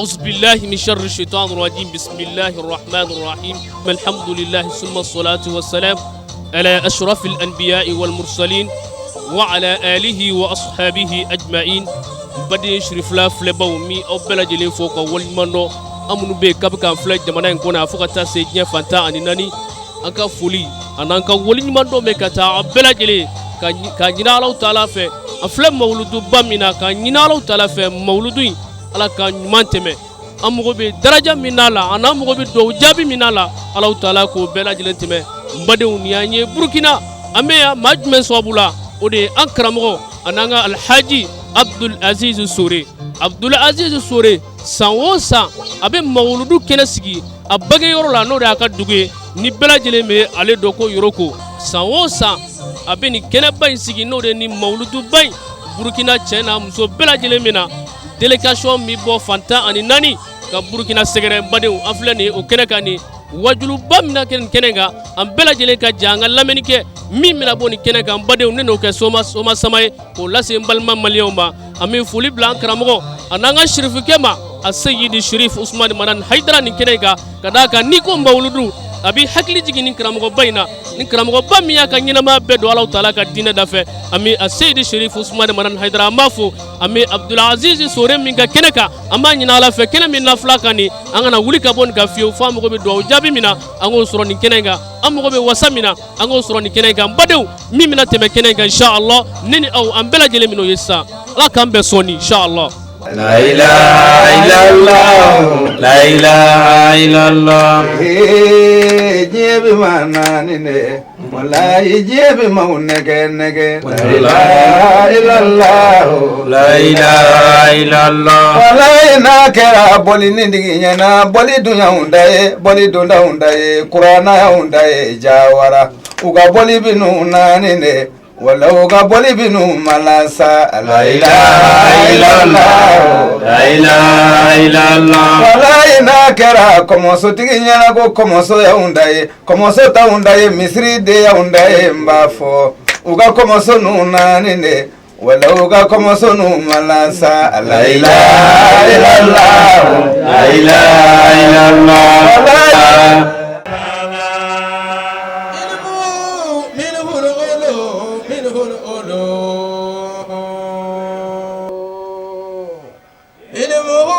أعوذ بالله من شر الشيطان الرجيم. بسم الله الرحمن الرحيم. الحمد لله ثم الصلاة والسلام على أشرف الأنبياء والمرسلين وعلى آله وأصحابه أجمعين. Baden sirifila filɛbaw min aw bɛɛ lajɛlen fo ka waleɲuman dɔn, an minnu bɛ yen k'a bɛ k'an filɛ jamana in kɔnɔ a fo ka taa se diɲɛ fan 14, an ka foli ani an ka waleɲuman dɔn bɛ ka taa aw bɛɛ lajɛlen ka ɲini Alahu taala fɛ. An filɛ mawuluduba min na, ka ɲini Alahu taala fɛ, mawuludu in, Ala ka ɲuman tɛmɛ. An mago bɛ daraja min n'a la, ani an mago bɛ dugawu jaabi min n'a la, Alahu taala k'o bɛɛ lajɛlen tɛmɛ. N badenw, nin y'an ye Burukina, an bɛ yan maa jumɛn sababu la? O de ye an karamɔgɔ ani an ka Alhaji Abdul Aziz Sore. Abdul Aziz Sore, san o san a bɛ mawuludu kɛnɛ sigi a bangeyɔrɔ la, n'o de y'a ka dugu ye, ni bɛɛ lajɛlen bɛ ale dɔn ko Yoroko. San o san a bɛ nin kɛnɛba in sigi, n'o de ye nin mawuluduba in. Burukina cɛ n'a muso bɛɛ lajɛlen min na, délégation min bɔ fan 14 ka Burukina sɛgɛrɛ. Badenw, an filɛ nin ye o kɛnɛ kan. Nin wajuluba min kɛ nin kɛnɛ kan, an bɛɛ lajɛlen ka jɛ an ka lamɛnni kɛ min bɛna bɔ nin kɛnɛ kan. Badenw, ne n'o kɛ soma soma sama ye k'o lase n balima maliyɛnw ma. An bɛ foli bila an karamɔgɔ a n'an ka sirifukɛ ma, a Seyidi Sirif Usumani Madani Hayidara, nin kɛnɛ kan, ka d'a kan n'i ko mawuludu, a b'i hakili jigin nin karamɔgɔba in na, ni karamɔgɔba min y'a ka ɲɛnamaya bɛɛ don Alahu taala ka diinɛ dafɛ. An bɛ a Seyidi Sirif Usumani Madani Hayidara, an b'a fo. An bɛ Abdulaziz Sore min ka kɛnɛ kan, an b'a ɲini Ala fɛ, kɛnɛ min nafila kan nin, an kana wuli ka bɔ nin kan fiyewu, fo an mago bɛ dugawu jaabi min na, an k'o sɔrɔ nin kɛnɛ in kan. An mago bɛ wasa min na, an k'o sɔrɔ nin kɛnɛ in kan. Badenw, min bɛna tɛmɛ kɛnɛ in kan, inshallah, ne ni aw, an bɛɛ lajɛlen min'o ye sisan. Ala k'an bɛn sɔɔni, inshallah. La ilaha illallah, la ilaha illallah. Diɲɛ bɛ maa naani de, walayi, diɲɛ bɛ maaw nɛgɛ nɛgɛ. La ilaha illallah. La ilaha illallah. Walayi, n'a kɛra bɔli ni digi ɲɛna, bɔli dun y'anw da ye, bɔli donda y'anw da ye, kuranna y'anw da ye, jawara u ka bɔli bi n'u naani de, wala u ka bɔli bi n'u malasa. La ilaha illallah. La ilaha illallah. Walayi, n'a kɛra kɔmɔsotigi ɲɛna ko kɔmɔso y'anw da ye, kɔmɔso t'anw da ye, misiri de y'anw da ye, n b'a fɔ u ka kɔmɔso n'u naani de, wala u ka kɔmɔso n'u malasa. La ilaha illallah. La ilaha illallah. منه العلو، منه العلو، علمه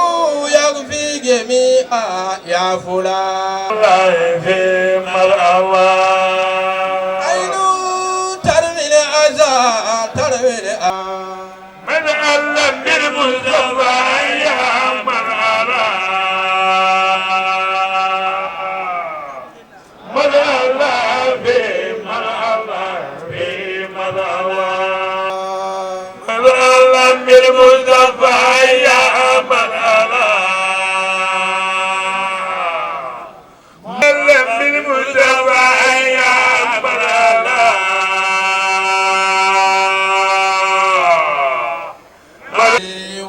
يكفي جميعا يا فلان. في مرأى. عين تروي الأذى، تروي الأذى. من علم بالمصطفى يا من أرى، من الله في من الله في من الله، من علم بالمصطفى يا من أرى، من علم بالمصطفى يا من أرى.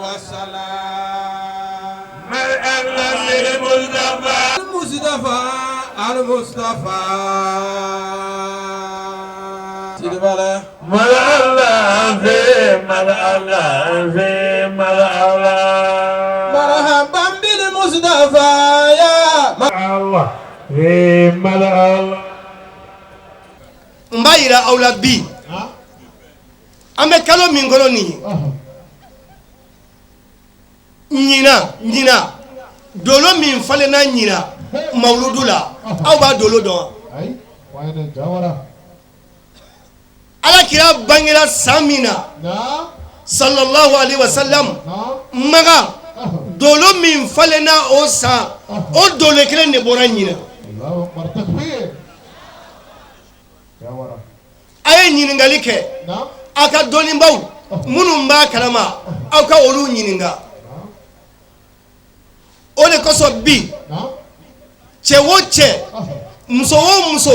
والسلام. من علم بالمصطفى. المصطفى، المصطفى، سيدي بالا. من الله في من الله في من الله. مرحبا بالمصطفى يا الله في من الله. N b'a yira aw la bi, an bɛ kalo min kɔnɔ nin ye, ɲina ɲina dolo min falenna ɲina mawuludu la, aw b'a dolo dɔn wa? Ala kira bangera san min na, sallallahu alaihi wasallam, Maga, dolo min falenna o san, o dolo kelen de bɔra ɲina. A ye ɲininkali kɛ a ka dɔnnibaw minnu b'a kalama, aw ka olu ɲininka. O de kosɔn bi, cɛ o cɛ, muso o muso,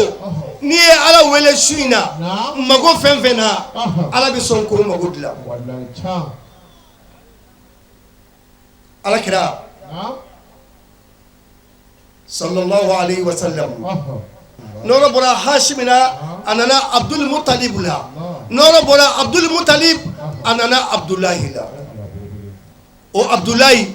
n'i ye Ala wele su in na, mago fɛn fɛn na, Ala bɛ sɔn k'o mago dilan. Ala kira, sallallahu alaihi wasallam, nɔrɔ bɔra Hashimi na, a nana Abdul Mutalib la. Nɔrɔ bɔra Abdul Mutalib, a nana Abdulahi la. O Abdulahi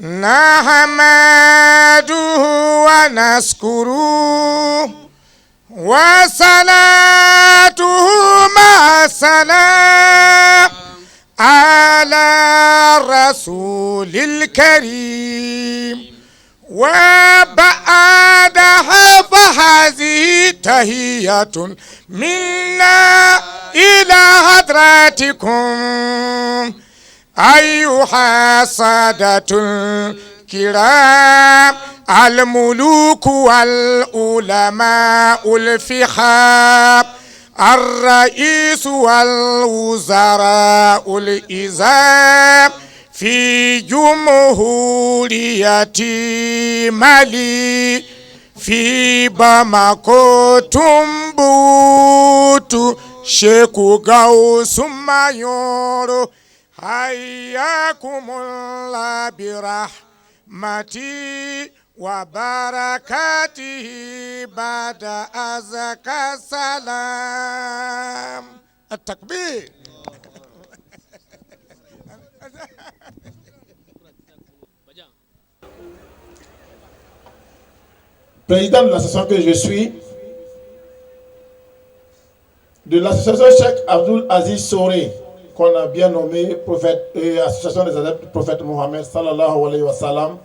نحمده ونشكره وصلاته مع السلام على الرسول الكريم. وبعدها فهذه تحية منا إلى حضراتكم أيها السادة الكرام، الملوك والعلماء الفخام، الرئيس والوزراء العظام في جمهورية مالي، في باماكو، تمبوتو، شيخ غوث مايورو، حياكم الله برحمته وبركاته. بعد أزكى السلام، التكبير. Président de l'association que je suis, de l'association Cheikh Abdul Aziz Soré, qu'on a bien nommé prophète, association des adeptes du prophète Mohammed صلى الله عليه وسلم,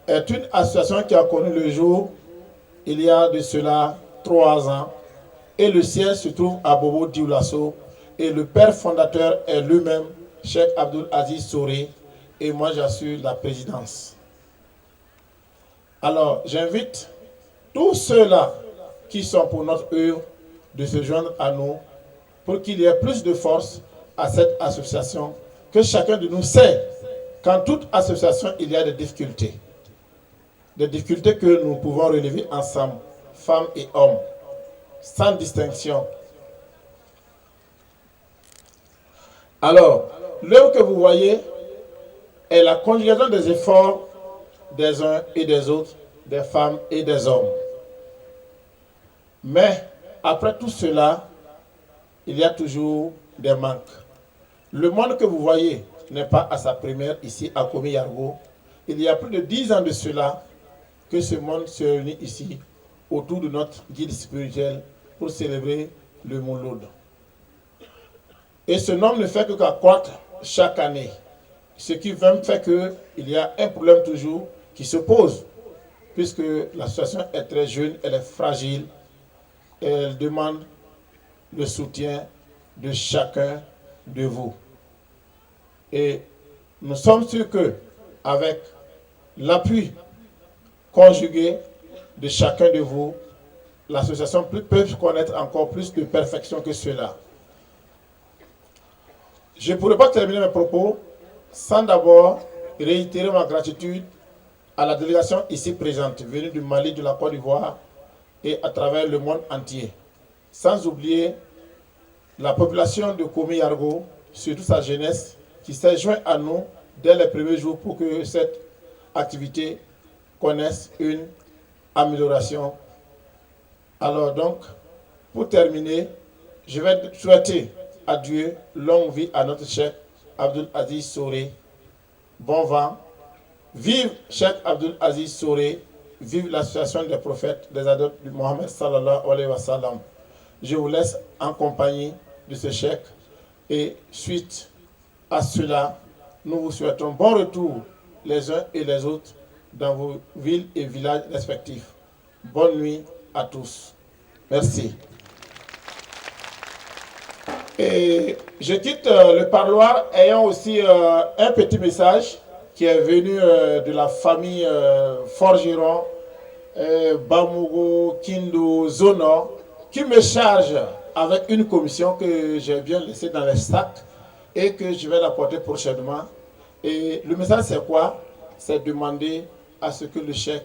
est une association qui a connu le jour il y a de cela 3 ans. Et le siège se trouve à Bobo Dioulasso. Et le père fondateur est lui-même, Cheikh Abdul Aziz Souré. Et moi, j'assure la présidence. Alors, j'invite tous ceux-là qui sont pour notre œuvre de se joindre à nous pour qu'il y ait plus de force à cette association, que chacun de nous sait qu'en toute association, il y a des difficultés. Des difficultés que nous pouvons relever ensemble, femmes et hommes, sans distinction. Alors, l'œuvre que vous voyez est la conjugaison des efforts des uns et des autres, des femmes et des hommes. Mais après tout cela, il y a toujours des manques. Le monde que vous voyez n'est pas à sa première ici à Komi Yargo. Il y a plus de 10 ans de cela que ce monde se réunit ici autour de notre guide spirituel pour célébrer le Mouloud. Et ce nombre ne fait que qu'accroître chaque année. Ce qui fait qu'il y a un problème toujours qui se pose, puisque la situation est très jeune, elle est fragile, et elle demande le soutien de chacun de vous. Et nous sommes sûrs que avec l'appui conjugué de chacun de vous, l'association peut connaître encore plus de perfection que cela. Je ne pourrais pas terminer mes propos sans d'abord réitérer ma gratitude à la délégation ici présente, venue du Mali, de la Côte d'Ivoire et à travers le monde entier. Sans oublier la population de Komi Yargo, surtout sa jeunesse, qui s'est jointe à nous dès les premiers jours pour que cette activité connaisse une amélioration. Alors donc, pour terminer, je vais souhaiter à Dieu longue vie à notre chef Abdul Aziz Souré. Bon vent. Vive Cheikh Abdul Aziz Souré. Vive l'association des prophètes des adeptes du Mohammed صلى الله عليه وسلم. Je vous laisse en compagnie de ce cheikh et suite à cela, nous vous souhaitons bon retour les uns et les autres dans vos villes et villages respectifs. Bonne nuit à tous. Merci. Et je quitte le parloir ayant aussi un petit message qui est venu de la famille Forgeron, Bamogo, Kindo, Zono, qui me charge avec une commission que j'ai bien laissée dans les sacs et que je vais l'apporter prochainement. Et le message, c'est quoi? C'est demander à ce que le cheikh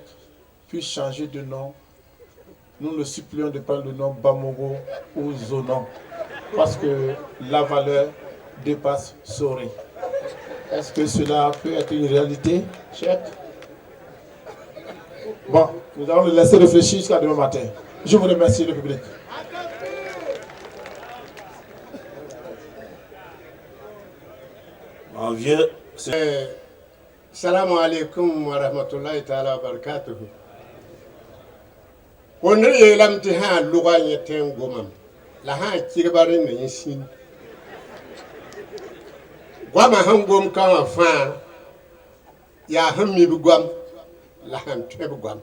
puisse changer de nom. Nous le supplions de prendre le nom Bamogo ou Zonon parce que la valeur dépasse Soré. Est-ce que cela peut être une réalité, cheikh? Bon, nous allons le laisser réfléchir jusqu'à demain matin. Je vous remercie, le public. Mon vieux, Salamu alaikum wa rahmatullahi taala wa barakatuhu. Wõnd yeelame tɩ sã n lʋga yẽ tẽ n gomame la sã n kɩgba rẽnda yẽ sĩnd goamã sẽn gom ka wã fãa yaa sẽn mi b goam la sẽn tõe b goam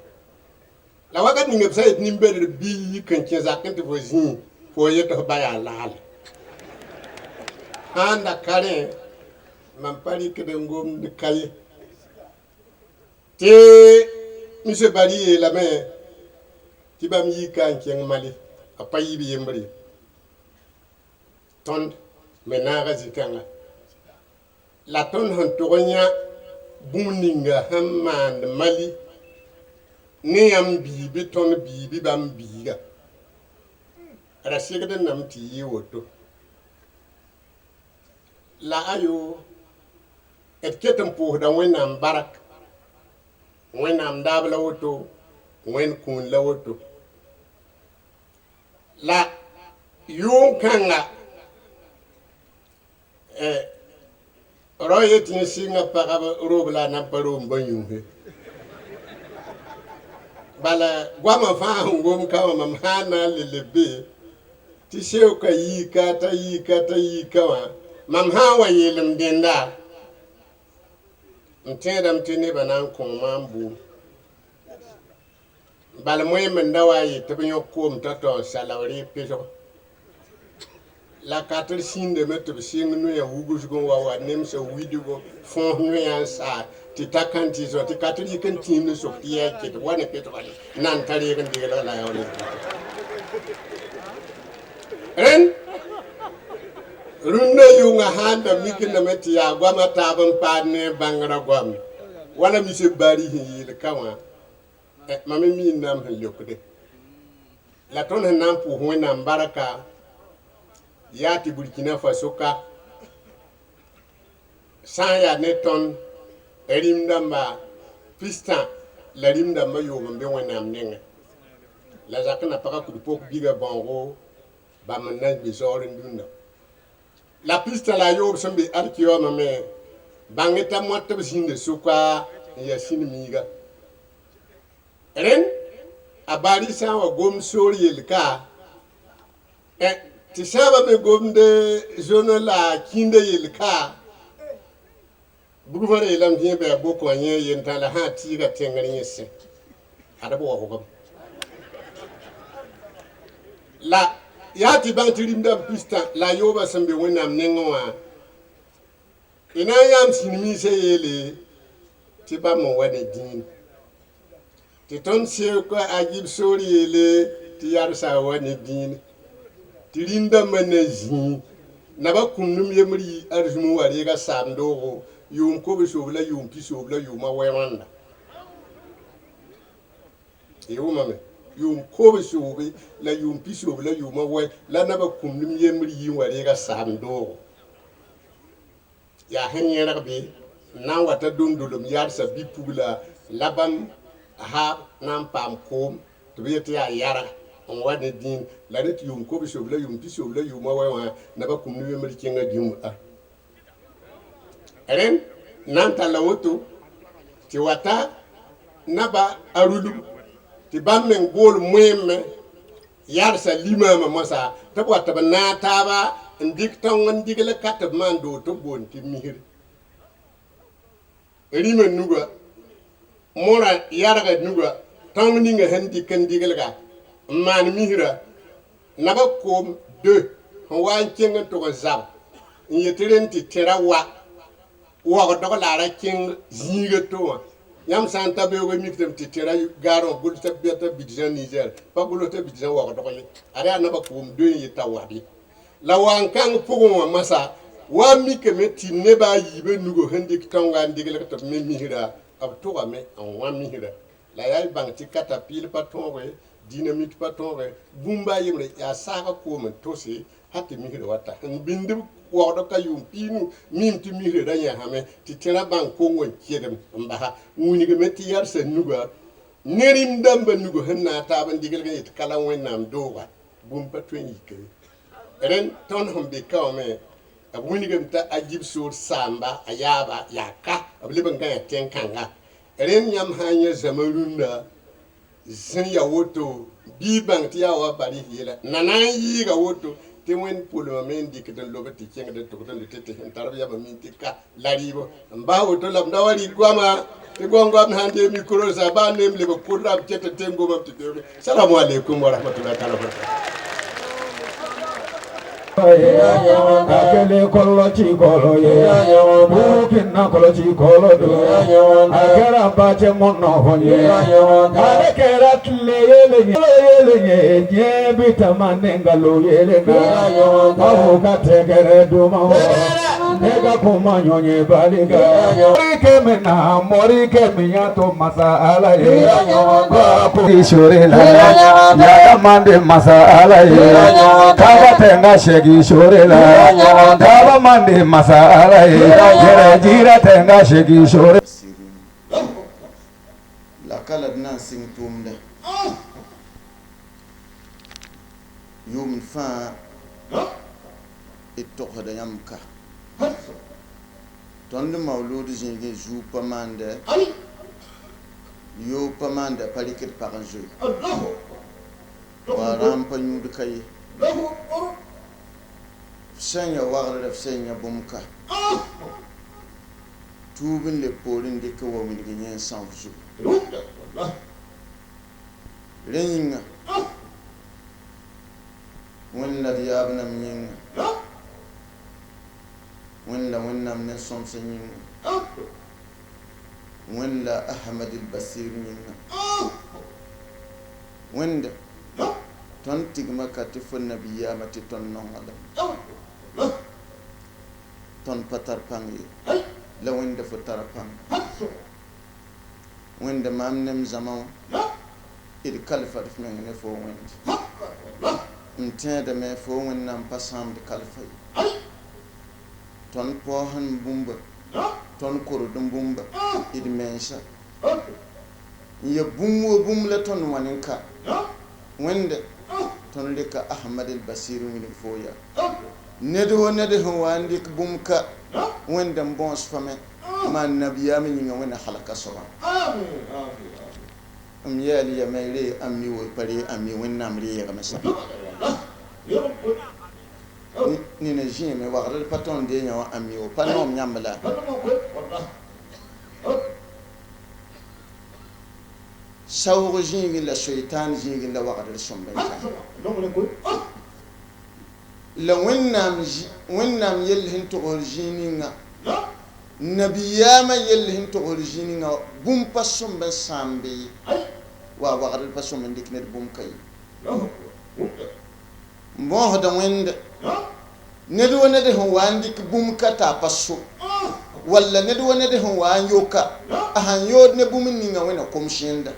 la wakat ninga b sã yet nin-bedr bɩ yik n kẽ zakẽ tɩ fo zĩig fo yet tɩ f ba yaa laale sã n da ka rẽ mam pa rɩkd n gomd ka ye tɩ monsieur Bari yeelame tɩ bãmb yika n kẽng Mali a pa yiib yembre ye tõnd me naaga zĩ-kãnga la tõnd sẽn tog n yã bũmb ninga sẽn maand Mali ne yãmb bii bɩ tõnd bii bɩ bãmb biiga ra segd n name tɩ yɩ woto la ayo d ket n pʋʋsda Wẽnnaam bark Wẽnnaam daab la woto Wẽnd kũun la woto la yʋʋm kãnga rao yetɩ yẽ sɩnga pagb roob la a nan pa room ba yũuse bala goamã fãa sẽn gom ka wã mam sã n na n le leb be tɩ seoka yiika t'a yiika t'a yiika wã mam sã n wa yeelem dẽnda n tẽedame tɩ nebã na n kõ maam bʋʋm bal moẽem n da wa n yet tɩ b yõk koom t'a tao n salg rɩɩb pesg la katr sĩndame tɩ b sɩng noyã wugsg n wa wa nemsã widgo fõos noyã n saa tɩ ta kãn tɩ tɩ katr yik n tĩim ne sok tɩ yɛa ket wa ne pesga na n ta reeg n degelg la ya rẽnd rũndã yʋngã sã n da mikdame tɩ yaa goamã taab n paad ne bãngrã goam wala monsieur Bari sẽn yeel ka wã mam me mi n nam sẽn leokde la tõnd sẽn na n pʋʋs Wẽnnaam barka yaa tɩ Burkina Faso ka sã n yaa ne tõnd rĩm dãmba pistã la rĩm dãmbã yʋʋm n be Wẽnnaam nengẽ la zakẽ na pagã kud-pok biga bãoogo bãmb n na n be zaoor n dũnna la pistã la a yoob sẽn be alkiyoomã me bãng t'a moat b zĩnda sʋka n yaa sĩn-miiga rẽnd a Bari sã n wa gomd soor yel ka tɩ sãabã me gomd zono la kĩndã yel ka bug fãa yeelame tɩ yẽ bɩ a bok wã yẽ yentã la sã n tɩɩga tẽngr yẽ sẽ ad b waoogame la yaa tɩ bãng tɩ rĩmdãmb pistã la a yoobã sẽn be Wẽnnaam nengẽ wã y na n yãam sĩn-miisã yeele tɩ bãmb n wa ne dĩin tɩ tõnd seok a gib soor yeele tɩ yarsã wa ne dĩin tɩ rĩndãmbã na zĩi naba kũmdem yembr yi arzũm wa reega saam doogo yʋʋm kobs-yoob la yʋʋm pisoob la yʋʋma wɛ wãnda y wʋmame yʋʋm kobs-yoobe la yʋʋm pisoob la yʋʋma wɛ la naba kũmdem yembr yi n wa reega saam doogo yaa sẽn yẽrg bɩ n na n wata dũndolem yarsa bi-pugla la bãmb ha na n paam koom tɩ b yet yaa yara n wa ne dĩin la rẽ tɩ yʋʋm kobs-yoob la yʋʋm pisoob la yʋʋma wɛ wã naba kũmd yembr kẽnga dĩum-a rẽnd na n talla woto tɩ wata naba a rulum tɩ bãmb meng bool moeemme yarsa limaamã moasã tɩ b wa tɩ b naag taaba n dɩk tõng n digl ka tɩ b maan doog tɩ b boond tɩ misr rĩmã nuga mõrã yarga nuga tõng ninga sẽn dɩk n digelga n maan misrã naba koom de sẽn wa n kẽng n tʋg n zab n yet rẽnd tɩ tẽra wa waoogdg la a ra kẽng zĩiga to wã yãmb sã n ta beoog mikdame tɩ tẽra gaarẽ wã gʋls t'a bidjã Niger pa gʋls t'a bidjã waoogdg ye ad yaa naba koom doe n yeta wabe la wa n kãng pʋgẽ wã masã wa mikame tɩ neba a yiibã nugo sẽn dɩk tõnga n degelg tɩ b me misra b tʋgame n wã misra la yaa y bãng tɩ katapil pa tõoge dynamite pa tõoge bũmb a yembre yaa saaga koom n tose ha tɩ misra wata n bĩnd waoogd ka yʋʋm piinu mim tɩ misra ra yãsame tɩ tẽrã bãng kong n kedem n basa wilgame tɩ yarsa nuga ne rĩm dãmbã nugo sẽn naag taab n digelg n yet ka la Wẽnnaam dooga bũmb pa tõe n yike rẽnd tõnd sẽn be ka wã me B wilgame t'a a gib soor saamba a yaaba yaa ka b leb n gãya tẽn-kãnga rẽnd yãmb sã n yẽ zãma rũndã sẽn ya woto bɩ bãng tɩ yaa wa baris yɛla nana n yɩɩga woto tɩ wẽnd pʋlmame n dɩkd n lob tɩ kẽngd n tʋgd n tɩ tɩ sẽn tar b yama min tɩ ka la rɩɩbo n bas woto la b da wa rɩk goama tɩ goam-goam sã n dee mikro sa baa nem leb kʋdra b ket n teng gomam tɩ beoog salamu aleykum wa rahmatullahi taala wa barakatuh. A kɛlen kɔlɔci kɔlɔ ye, Burukina kɔlɔci kɔlɔ don, a kɛra bacɛ mɔnɔfɔ ye, ale kɛra tile yeelen ye, yeelen ye, diɲɛ bi tama ne nkalon yeelen na, aw ka tɛgɛrɛ duman ne ka kuma ɲɔgɔn ye balika. Mɔri kɛmɛ na, mɔri kɛmɛ y'a to masa Ala ye, ko sore la, yaga man di masa Ala ye, kaba tɛ n ka sɛgi sore la, kaba man di masa Ala ye, yɛrɛ jira tɛ n ka sɛgi sore. La ka la d na n sɩng tʋʋmdɛ yʋʋmd fãa d togsda yãmb ka tõnd maoolud zĩigẽ zuu pa maandɛ yoog pa maanda pa rɩkd pag n zoe wa rãam pa yũud ka ye f sẽn ya wagr la f sẽn yã bũmb ka tuub n leb poor n dɩk wa wilg yẽ n sãof zugu rẽ yĩnga wẽnd la d yaab nam yĩnga wẽnd la wẽnnaam ne sõmsã yĩnga wẽnd la Ahmad el Basir yĩnga wẽnda tõnd tigma ka tɩ fo nabiyaamã tɩ tõnd nonga la tõnd pa tar pãng ye la wẽnda fo tara pãng wẽnda maam nem zãma wã d kalfa d f meng ne fo wẽnd n tẽedame fo wẽnnaam pa sãamd kalfa ye tõnd paoosẽn bũmba tõnd kord n bũmba d mensa n ya bũmb wo bũmb la tõnd wã nin ka wẽnda tõnd rɩka Ahmad el Basir n wilg fo yaa ned wo ned sẽn wa n dɩk bũmb ka wẽnda n bõos fame maan nabiyaamã yĩnga wẽnna halka soabã m yɛɛl yame ree ãmbi wo pa ree ãmbi wẽnnaam reegame sã nina zĩime wagdr pa tõnd dee yã wã ãmbi wo pa noom yãmb la saoog zĩigẽ la soitaan zĩigẽ la wagdr sõmb n la wẽnnaam yell sẽn togsd zĩig ninga nabiyaamã yell sẽn togsd zĩig ninga bũmb pa sõmb n sãambe ye wa wagdr pa sõmb n dɩk ned bũmb ka ye n bõosda wẽnda ned wa ned sẽn wa n dɩk bũmb ka t'a pa so walla ned wa ned sẽn wa n yoka a sãn yood ne bũmb ninga wẽnna kom sẽnda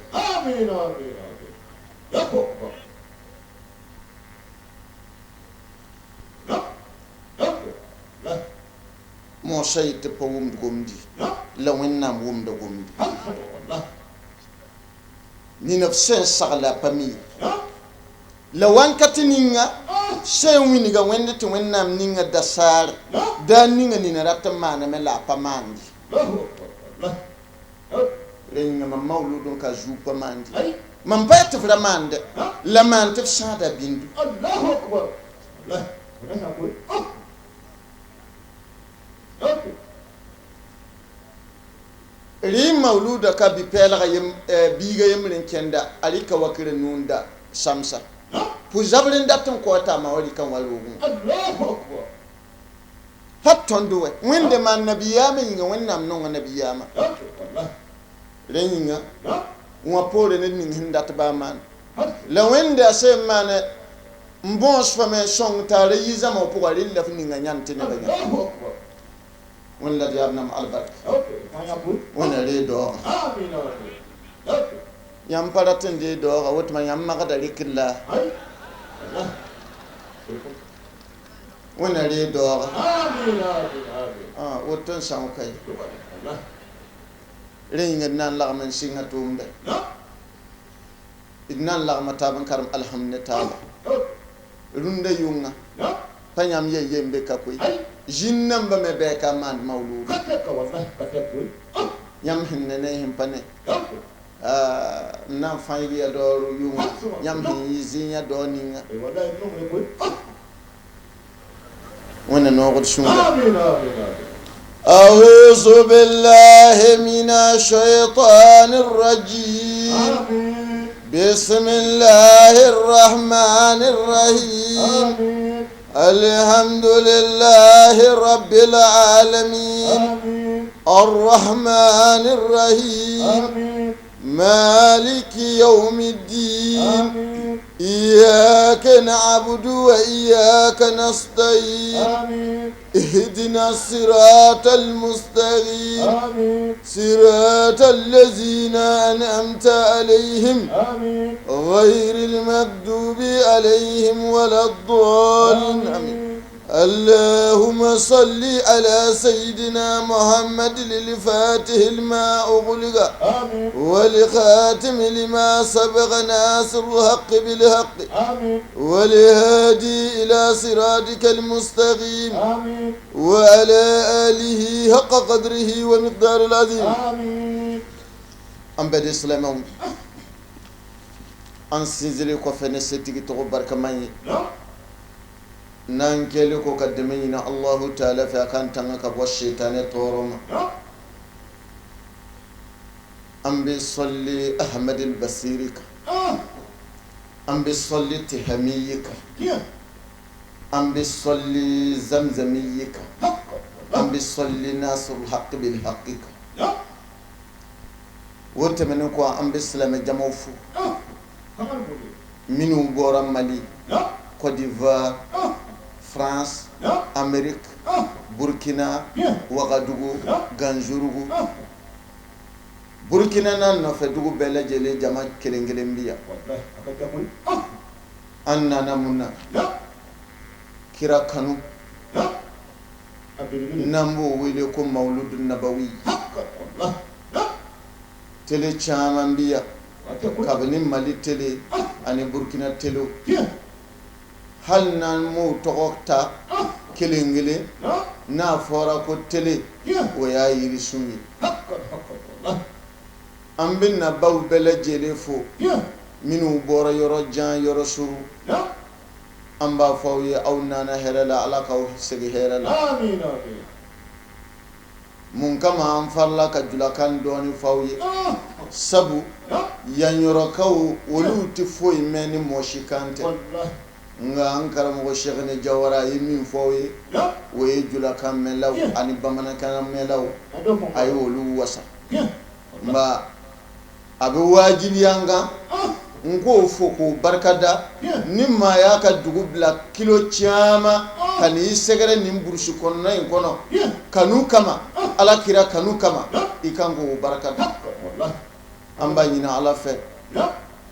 moosã yet tɩ pa wʋmd gomdi la wẽnnaam wʋmda gomdi nina f sẽn sagla pa mi la wãnkat ninga sẽn wilga wẽnd tɩ wẽnnaam ninga dasaar daa ninga nina rat n maaname la a pa maandi rẽ yĩnga mam maoolud n ka zuu pa maandi mam pa yaa tɩ f ra maande la maan tɩ f sãada bĩndu rɩ maoluda ka bi-pɛɛlga yem biiga yembr n kẽnda a rɩka wakr nunda samsa pʋ-zabr n dat n kao t'a ma wa rɩka n wa roogẽ pa tõnd wɛ wẽnde maan nabiyaamã yĩnga wẽnnaam nonga nabiyaamã rẽ yĩnga wã poore ned ning sẽn dat baa maan la wẽnde a sẽn maane n bõos fame n sõng t'a ra yi zãma wã pʋga rɩl la f ninga yãnd tɩ nebã yã wẽnd la d yaab nam albark wẽnna ree daoogã yãmb pa rat n dee daoogã woto ma yãmb magda rɩkd la wẽnna ree daoogã woto n são ka ye rẽ yĩnga d na n lagm n sɩnga tʋʋmda d na n lagma taab n karem alhamd ne taaba rũndã yʋnga pa yãmb yen yen be ka koe Zĩn-nãmbã me bɩ ka maan mawluuda. Yãmb sẽn ne ne y sẽn pa ne n na n fãig ya daoor yʋnga, yãmb sẽn yɩ zĩ yã dao ninga. Wẽnna noogd sũurã. أعوذ بالله من الشيطان الرجيم، بسم الله الرحمن الرحيم، الحمد لله رب العالمين، الرحمن الرحيم، مالك يوم الدين، إياك نعبد وإياك نستعين، اهدنا الصراط المستقيم، صراط الذين أنعمت عليهم، غير المغضوب عليهم ولا الضالين، آمين. اللهم صل على سيدنا محمد للفاتح لما أغلق ولخاتم لما سبق، ناصر الحق بالحق، ولهادي إلى صراطك المستقيم، وعلى آله حق قدره ومقدار العظيم. An bɛɛ de silamɛw, an sinsinlen kɔfɛ ne setigi tɔgɔ barikama ye, n'an kɛlen ko ka dɛmɛ ɲini Alahu taala fɛ, a k'an tanga ka bɔ sitanɛ tɔɔrɔ ma. An bɛ sɔli Ahamadi Basiri kan, an bɛ sɔli Tihamiyi kan, an bɛ sɔli Zamzamiyi kan, an bɛ sɔli Nasirul Haqi bil Haqi kan. O tɛmɛnen kɔ, an bɛ silamɛ jamaw fo minnu bɔra Mali, Côte d'Ivoire, France, Amérique, Burkina, Ouagadougou, Ganjurugu, Burkina n'a nɔfɛ dugu bɛɛ lajɛlen, jama kelen kelen bi yan. An nana mun na? Kira kanu, n'an b'o wele ko Mawuludu Nabawi. Télé caman bi yan, kabini Mali télé ani Burkina télé, hali n'an m'o tɔgɔ ta kelen kelen, n'a fɔra ko télé, o y'a yirisun ye. An bɛ nabaw bɛɛ lajɛlen fo minnu bɔra yɔrɔ jan, yɔrɔ surun. An b'a fɔ aw ye, aw nana hɛrɛ la, Ala k'aw segin hɛrɛ la. Mun kama an farila ka julakan dɔɔni fɔ aw ye? Sabu yan yɔrɔkaw, olu tɛ foyi mɛn ni mɔgɔ si kan tɛ. Nka an karamɔgɔ Sɛkinɛ Jawara ye min fɔ aw ye, o ye julakan mɛnlaw ani bamanankan mɛnlaw, a ye olu wasa. Nka a bɛ wajibiya an kan n k'o fo k'o barikada. Ni maa y'a ka dugu bila kilo caman ka n'i sɛgɛrɛ nin burusi kɔnɔna in kɔnɔ kanu kama, Ala kira kanu kama, i kan k'o barikada. An b'a ɲini Ala fɛ,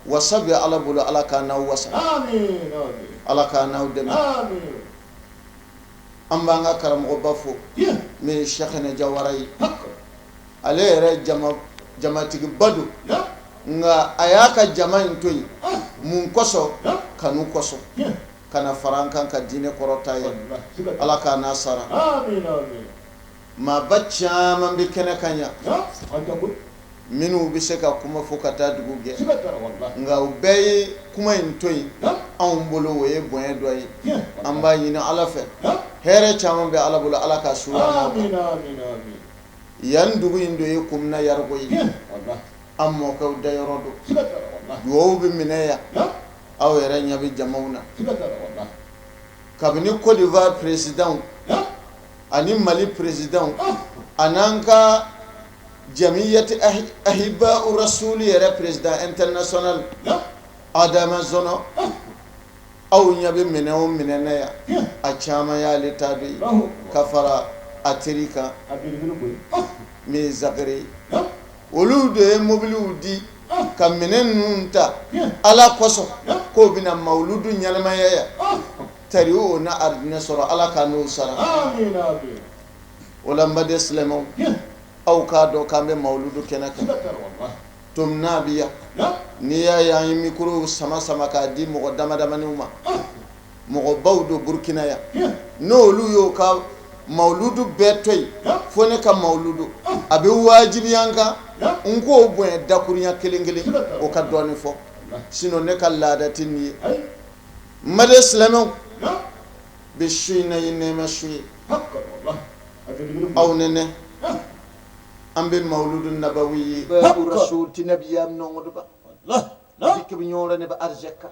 wasa bɛ Ala bolo, Ala k'an n'aw wasa, Ala k'an n'aw dɛmɛ. An b'an ka karamɔgɔba fo min ye Sɛkinɛ Jawara ye. Ale yɛrɛ jama jamatigiba don, nka a y'a ka jama in to yen mun kosɔn? Kanu kosɔn, ka na fara an kan ka diinɛ kɔrɔta ye. Ala k'a n'a sara. Maaba caman bɛ kɛnɛ kan yan minnu bɛ se ka kuma fo ka taa dugu jɛ, nka u bɛɛ ye kuma in to yen anw bolo, o ye bonya dɔ ye. An b'a ɲini Ala fɛ, hɛrɛ caman bɛ Ala bolo, Ala ka su yan dugu in don ye Kumuna Yarigo ye. An mɔkɛw da yɔrɔ don, dugawu bɛ minɛ yan. Aw yɛrɛ ɲɛ bɛ jamaw na, kabini Côte d'Ivoire président ani Mali président ani an ka Jamiyati Ahiba Rasuli yɛrɛ président international Adama Zɔnɔ. Aw ɲɛ bɛ minɛn o minɛn na yan, a caman y'ale ta de ye, ka fara a teri kan min ye Zakari ye. Olu de ye mobiliw di ka minɛn ninnu ta Ala kosɔn k'o bɛna mawuludu ɲɛnamaya yan. Tari o na arijinɛ sɔrɔ, Ala ka n'o sara. O la, n baden silamɛw, aw k'a dɔn k'an bɛ mawuludu kɛnɛ kan tomina bi yan. N'i y'a ye an ye micro sama sama k'a di mɔgɔ dama damaniw ma, mɔgɔbaw don Burukina yan, n'olu y'o ka Mawuludu bɛɛ to yen, fo ne ka mawuludu a bɛ wajibiya n kan n k'o bonya dakurunya kelen kelen, o ka dɔɔnin fɔ, sinon ne ka laada tɛ nin ye. N baden silamɛw, bi su in na ye nɛɛma su ye aw ni ne. An bɛ mawuludu nabawi ye rasul tɩ nabiyam nongdba dɩk b yõora ne b arzɛka.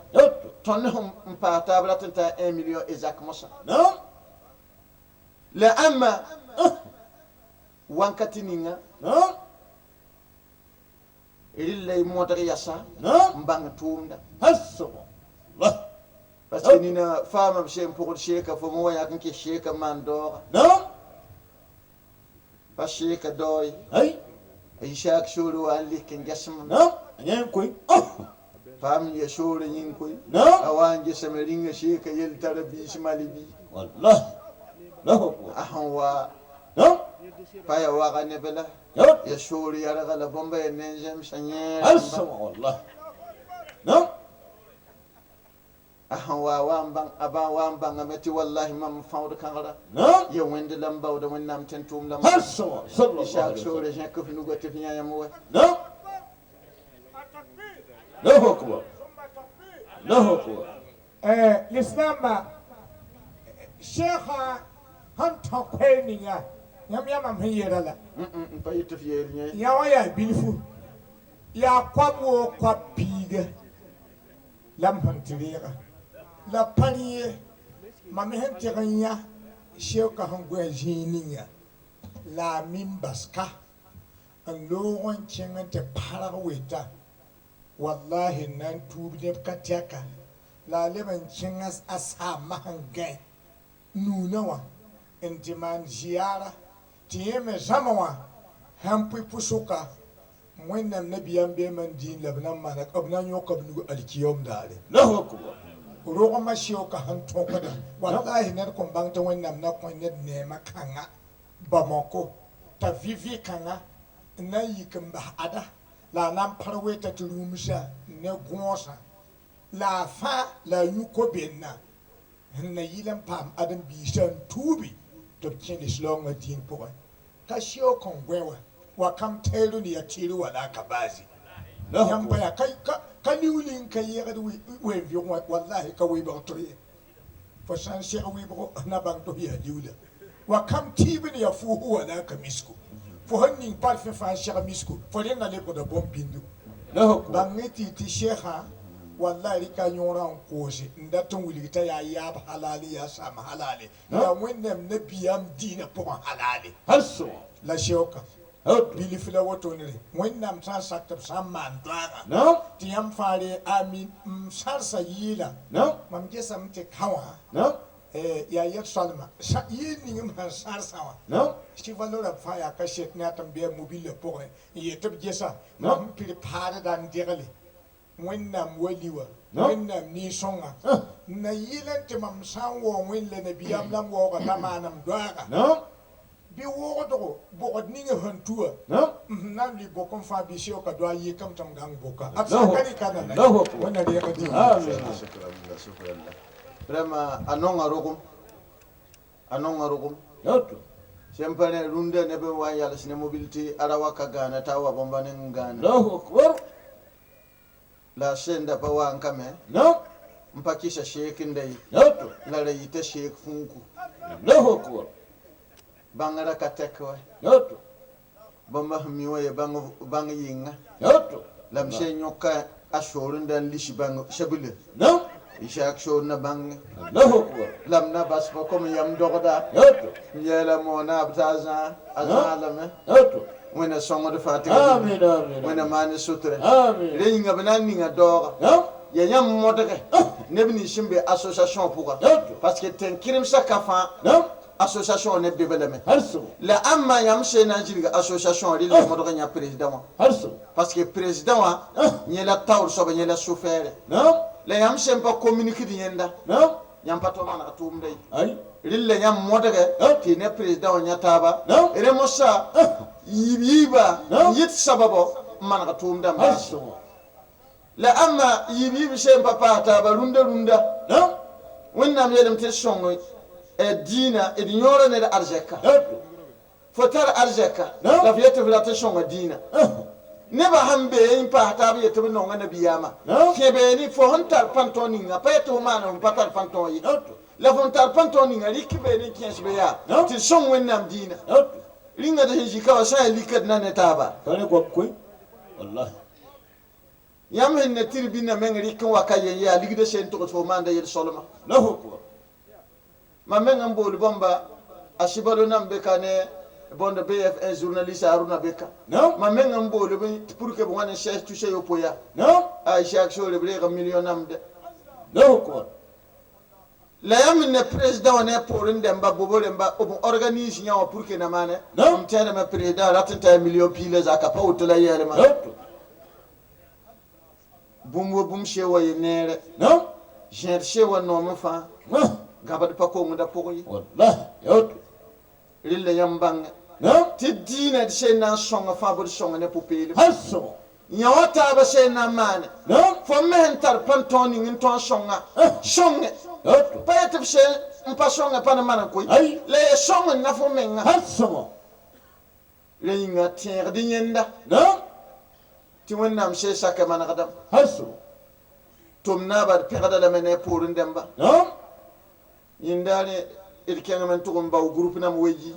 Tõnd ne sẽn n paas taab rat n taa 1 million exact mosã la ãmba wankati ninga rɩlla y modg yasa n bãng tʋʋmda, parce que nina faama b seen pʋgd seeka fo wa yãk n kɩs seeka maan daooga pa seeka dao ye, a yisaak soore wa n lik n gɛsem paam ya soore yĩng koe a wa n gesame rĩnga seeka yel tara biis mali bi a sẽn wa pa ya waga neb la ya soore yarga la bõmba ya nen-zẽmsã yẽer a sẽn wa wa n bãng a bã wa n bãngame tɩ wallahi mam fãood kãgra ya wẽnd la n baooda Wẽnnaam tẽn tʋʋmda. Isaak soore zẽk f nuga tɩ f yã yãmb wa. Allahu akbar. Allahu akbar. L'islam sheikha sẽn tõ koɛɛ ninga yãmb yaa mam sẽn yeera la. N pa yet tɩ f yeel yẽ. Yã wã yaa bilfu, yaa koab woo koab piiga la m sẽn tɩ reega la pa rẽ ye. Mam sẽn tɩg n yã seoka sẽn goa zĩig ninga la a min baska n loog n kẽng n tɩ parg weta, wallahi, n na n tuub neb ka tɛka la a leb n kẽng a saambã sẽn gãe nuunã wã n tɩ maan ziyaara tɩ yẽ me zãma wã sãn pʋɩ pʋsʋka. Wẽnnaam nabiyaam beem n dĩin la b na n maana, b na n yõka b nug alkiyom daare. Allahu akbar. Rogmã seoka sẽn tõkda, wallahi, ned kõn bãng tɩ Wẽnnaam na kõ ned neemã kãnga Bamako t'a vɩ-vɩ kãnga n na n yik n bas ada la a na n pãr weta tɩ rũmsã ne gõosã la a fãa la a yũ ko-benna sẽn na yɩl n paam ãdem-biisã n tuubi tɩ b kẽ lislaoongã dĩin pʋgẽ. Ka seoog n gõe wã wa kam tɛɛr ne ya tɩɩr wala a ka baase yãmb pa yaa ka liuuli n ka yegd wen-vɩg wã, wallahi, ka wɩbg to ye. Fo sã n seg wɩbgo na bãng tɩ f yaa liuula wa kam tɩɩb ne ya fuusu wala ka misku. Fo sẽn ning parfum fãa n seg misku, fo rẽnda lebgda bõn-pĩndu. Bãng tɩ tɩ sheekã, wallahi, rɩka yõorã n koose n dat n wilg t'a yaa yaab halale, yaa sam halale, yaa Wẽnnaam nabiyaam dĩinã pʋgẽ halale la seoka bilf la wotone re. Wẽnnaam sã n sak tɩ b sã n maan doaagã tɩ yãmb fãa re amin. M sãrsa yɩɩla mam gesame tɩ ka wã yaa yɛl soalma yɩɩl ning m sẽn sãrsã wã tɩ valora b fãa yaa ka set ne a tɩ m bɩa mobile pʋgẽ n yet tɩ b gesa mam pir paadda n degle Wẽnnaam wali wã, Wẽnnaam nin-sõnga n na yɩl n tɩ mam sã n waoog Wẽnd la nabiyaam la m waooga t'a maanam doaaga bɩ wogdgo bogd ning sẽn tuwa n na n lʋɩ bok n fãa bɩ seoka doa yɩkame tɩ m gãng boka b sã ka rɩka nana. Wẽnna reeg dĩm. Vraiment, a nonga rogum, a nonga rogum sẽn pa rẽ rũndã neb n wa n yals ne mobil tɩ ara wa ka gãana t'a wa bõmba ning n gãana la a senda pa wa n ka me n pa kɩsa seek n da ye la ra yita seek fũuku bãngrã ka tɛk wa bãmba sẽn mi wã ye bãng yɩnga la m sẽn yõka a soor n da n lis bãng sabila Ishak soor na bãnge la m na bas pa kom yam dogda n yeela moona b t'a a zãa a zãa lame. Wẽnna sõngd fãa tɩ Wẽnna maan sutrẽ rẽ yĩnga b na n ninga daooga ya yãmb modge neb nins sẽn be association pʋga, parce que tẽn-kɩremsã ka fãa association neb be lame la ãmba yãmb sẽn na n zĩrg association rɩl modg yã président wã, parce que président wã yẽ la taoor soaba, yẽ la sofɛɛre la yãmb sẽn pa communique d yẽnda yãmb pa tɩ maneg tʋʋmda ye. Rɩl la yãmb modge tɩ ne président wã yã taaba rẽ mosã yiib yiiba n yɩt sababo n maneg tʋʋmdã n baase la ãmba yiib yiib sẽn pa paas taaba rũndã rũndã. Wẽnnaam yeelame tɩ sõng Dĩinã d yõora ned arzɛka fo tar arzɛka la f yetɩ f rat n sõnga dĩinã nebã sẽn be n paas taab yetɩ b nonga nabiyaamã kẽbe ne fo sẽn tar pãntõ ninga pa yetɩ fo maan fo pa tar pãntõ ye la fõn tar pãntõ ninga rɩk beene n kẽes be yaa tɩ d sõng Wẽnnaam dĩinã rĩnga d sẽn zĩ ka wã sã n yaa likd na ne taaba. Yãmb sẽn ne tribune meng rɩk n wa ka yen yaa ligda sen togs fo maanda yel-solma mam meng n bool bãmba a sibalo nan be ka ne bõnd BF1 journaliste Aruna beka mam meng n bool b pour que b wãn n sɛs tusa yopoe ya a Ishak Sore b reeg million namde la yãmb ne président wã ne a poorẽ dẽmba bobo rẽmba b organise yã wã pour que na maane m tẽedame président rat n t'a million piig la zaka pa woto la yɛɛlmã bũmb wa bũmb se wa ye neere zẽed se wa noom fãa gãbd pa kongda pʋgẽ ye rella yãmb bãnge tɩ dĩinã d sẽn na n sõnga fãa bd sõnga ne pʋ-peelem yã wã taabã sẽn na n maane fo me sẽn tar pãn-tõog ning n tõog sõnga sõnge pa yetɩ b sẽn n pa sõnge pa ne maan n koe la ya sõng n na fo menga rẽ yĩnga tẽegd yẽnda tɩ Wẽnnaam see sakɛ manegdame tʋm naaba d pẽgda lame ne a poorẽ dẽmba yẽnda rẽ d kẽngame n tʋg n bao groupe nam weyi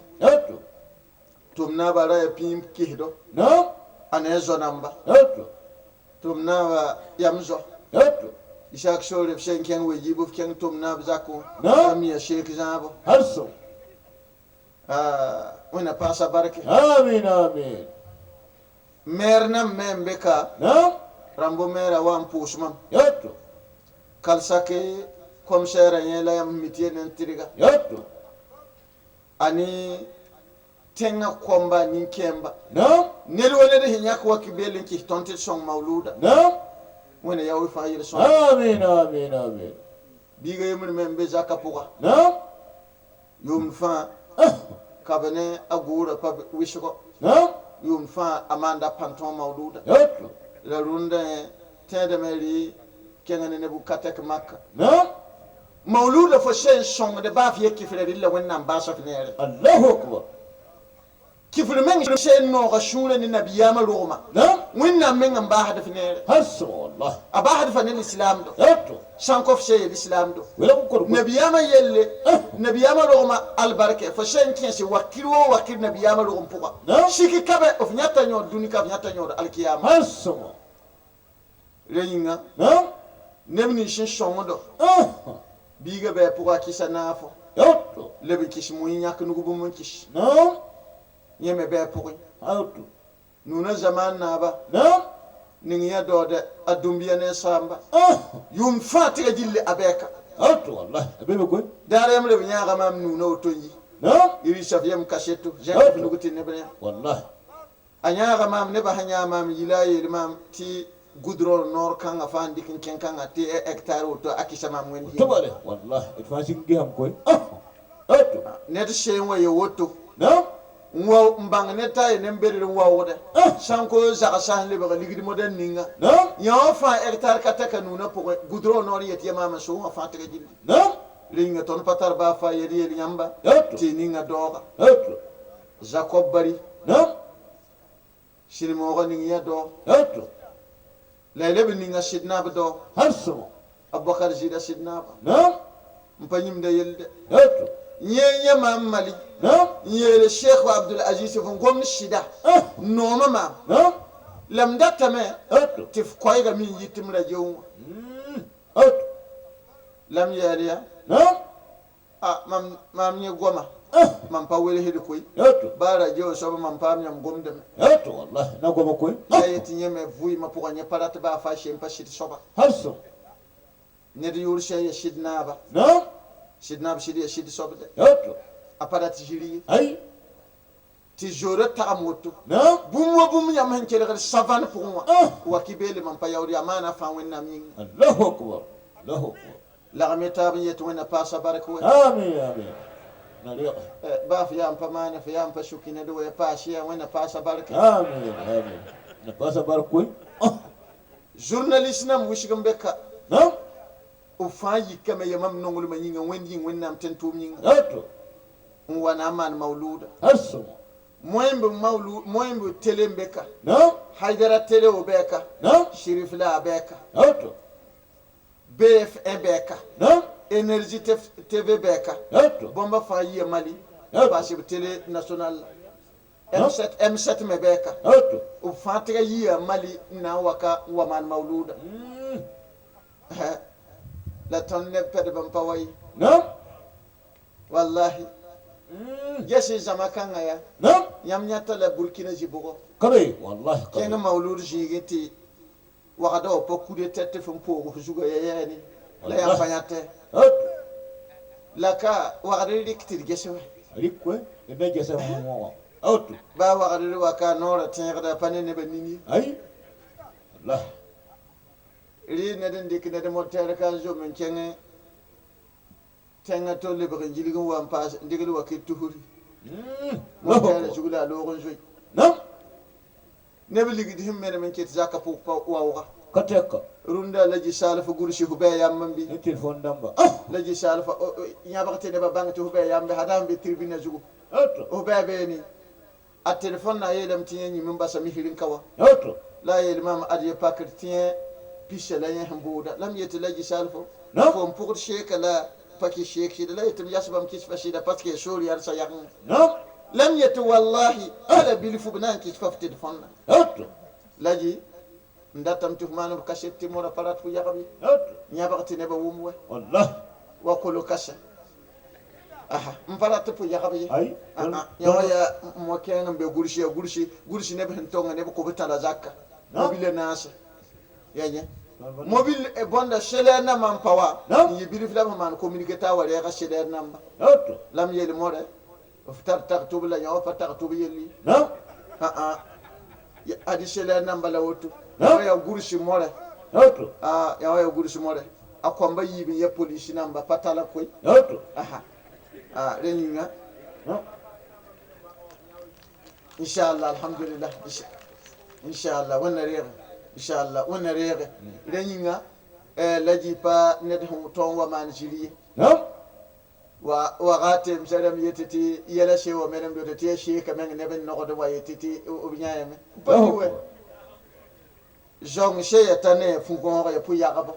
tʋm naaba ra ya pĩim kesdo a ne a zo namba tʋm naaba yam zo Ishak Sore b sẽn kẽng weyi b kẽng tʋm naab zakẽ wã mi ya sheek zãabo Wẽnna paasa barke. Amin, amin. Maire nam me n be ka rãmbo maire wa n pʋʋs mam kalsake commissaire yẽ la yãmb mi tɩ ye nen tɩrga ani tẽngã koamba nin-kẽemba ned wa ned sẽn yãk wa kibeel n kɩs tõnd tɩ d sõng maoluuda Wẽnna yaool fãa yel sõng. Amin, amin, amin. Biiga yembr me n be zakã pʋga yʋʋmd fãa ka b ne a gʋʋra pa wɩsgɔ yʋʋmd fãa a maanda pãntõ maoluuda la rũndã tẽedame rɩ kẽngã ne neb ka tɛk maka maoluuda fo sẽn sõngde baa f ye kifra rɩlla Wẽnnaam baasa f neere. Allahu akbar. Kifr meng sẽn nooga sũurã ne nabiyaamã rogma Wẽnnaam meng n baasd f neere. A baasd fa ne lislaamdo sãn kõ f se ye lislaamdo nabiyaamã yelle nabiyaamã rogma albarkɛ fo sẽn kẽese wakir wo wakir nabiyaamã rogm pʋga siki ka bɛ f yãta yõod dũni ka f yãta yõod alkiyama rẽ yĩnga neb nins sẽn sõngdo biiga bɩ a pʋga a kɩsa naafo leb n kɩs moẽ yãk nug bũmb n kɩs yẽ me bɩ a pʋgẽ nuna zaman naaba ning yã daoodɛ a dũmbiya ne a saamba yʋʋm fãa tɩ ga gilli a bɛɛka daar yãmb leb yãaga maam nuuna woto n yi irisaf yam kaseto zẽk f nug tɩ neb rẽ a yãaga maam nebã sẽn yãag maam yila a yeel maam tɩ goudron noor kãngã fãa n dɩk n kẽ kãngã tɩ hectare woto a kɩsa maam wẽnd ned seen wa ye woto n wa n bãng ne t'a ye nen-bedr n waoogdɛ sãn ko zagsa sẽn lebg ligd modɛn ninga yã wã fãa hectare ka tɛka nuunã pʋgẽ goudron noor yet ya maam n soog wã fãa tɩ ga gilli rẽ yĩnga tõnd pa tar baa fa yel yel yãmba tɩ ninga daooga Jacob Bari sɩd-moogã ning yã dao la y leb n ninga sɩd naab dao Abubakar zɩɩda sɩd naaba n pa yĩmda yelde yẽ yã maam Mali n yeele Cheikh Abdul Aziz f n gomd sɩda n nooma maam la m datame tɩ f koɛɛga me n yit m radio wã la m yɛɛl ya a maam yẽ goma mam pa welsd koe baa radio soab mam paam yãmb gomdame la yetɩ yẽ me vʋɩɩmã pʋgã yẽ pa rat baa fa shem pa sɩd soaba ned yʋʋr sẽn ya sɩd naaba sɩd naab sɩd ya sɩd soabdɛ a pa rat ziri ye tɩ zoorã tagem woto bũmb wa bũmb yãmb sẽn kelgd savane pʋgẽ wã wa kɩ beele mam pa yaood yaa maana fãa Wẽnnaam yĩnga lagm ye taab n yet Wẽnna paasa bark wɛ baa f yaa n pa maane f yaa n pa suki ned wa ya paas ya Wẽnna paasa barke. Journaliste nam wɩsg n be ka. B fãa yikame ya mam nonglmã yĩnga, Wẽnd yĩng, Wẽnnaam tẽn tʋʋm yĩnga n wa na n maan maoluuda. Moẽmb maolu moẽmb télé n be ka, Haidara télé o bɛɛ ka, Shérif la a bɛɛ ka, BF1 bɛɛ ka, Énergie TV bɛɛ ka, bõmba fãa yia Mali paas b télé national la M7, M7 me bɛɛ ka. B fãa tɩga yia Mali n na n wa ka n wa maan maoluuda. La tõnd neb pɛdb n pa wa ye. Wallahi, ges zãma kãngã yaa yãmb yãta la Burkina zĩ-bʋgɔ kẽng maoluud zĩigẽ tɩ wagda wa pa kude tɛt tɩ f n poog f zugã ya yɛɛne la yãmb pa yãtɛ la ka wagd rɩk tɩ d gese wɛ. Baa wagd wa ka noorã tẽegda pa ne nebã nini. Rɩ ned n dɩk ned motɛɛr ka n zom n kẽng tẽngã to lebg n gilg n wa n paas n degl wakɩ tusri motɛɛrã zug la a loog n zoe neb ligd sẽn menem n ket zaka pʋg pa waooga rũndã la ji-saalf gʋls f bɩ yamb n bɩ la ji-saalf yãbg tɩ nebã bãng tɩ f bɩ yambe hada n be tribuna zugu f bɩ beene a telefon na yeelame tɩ yẽ yĩm n basa misr n ka wa la a yeel maam ad ye pakr tɩ yẽ pisa la yẽ sẽn bʋʋda la m yetɩ la ji-saalfo fo n pʋgd seeka la pa kɩs seek sɩda la yetɩ m yas bãmb kɩs fa sɩda parce que soor yalsa yagengẽ la m yetɩ wallahi ala bilfu b na n kɩs fa f telefõnna la ji n datame tɩ f maan b kaset tɩ mora pa rat fo yagb ye yãbg tɩ nebã wʋm wɛ wa kolo kasa aha n pa rat tɩ pʋ yagb ye yã wã yaa mo-kẽeng n be gʋls ya gʋlsi gʋlsi neb sẽn tonga neb kʋb tãla zaka mobile naase ya yẽ mobile bõnda cellulaire nambã n pa wa n yɩ bilf la b sẽn maan communiqué t'a wa rɛɛga cellulaire namba la m yeel modɛ f tar tag tʋb la yã wã pa tag tʋb yelli adi cellulaire namba la woto yã yaa gʋls morɛ yã wã yaa gʋls morɛ a kõmba yiib n ya polisi namba pa tala koe rẽ yĩnga inchallah, alhamdulillah, inchallah, Wẽnna reege, inchallah, Wẽnna reege. Rẽ yĩnga la jɩ pa ned sẽn tõog n wa maan zĩri ye wa wagate m sarame yetɩ tɩ yɛla see wa menem doto tɩ ya seeka meng neb n nogd wa yetɩ tɩ b yãyame pa mi wɛ zong se ya ta ne fu-gõog ya pʋ-yagbo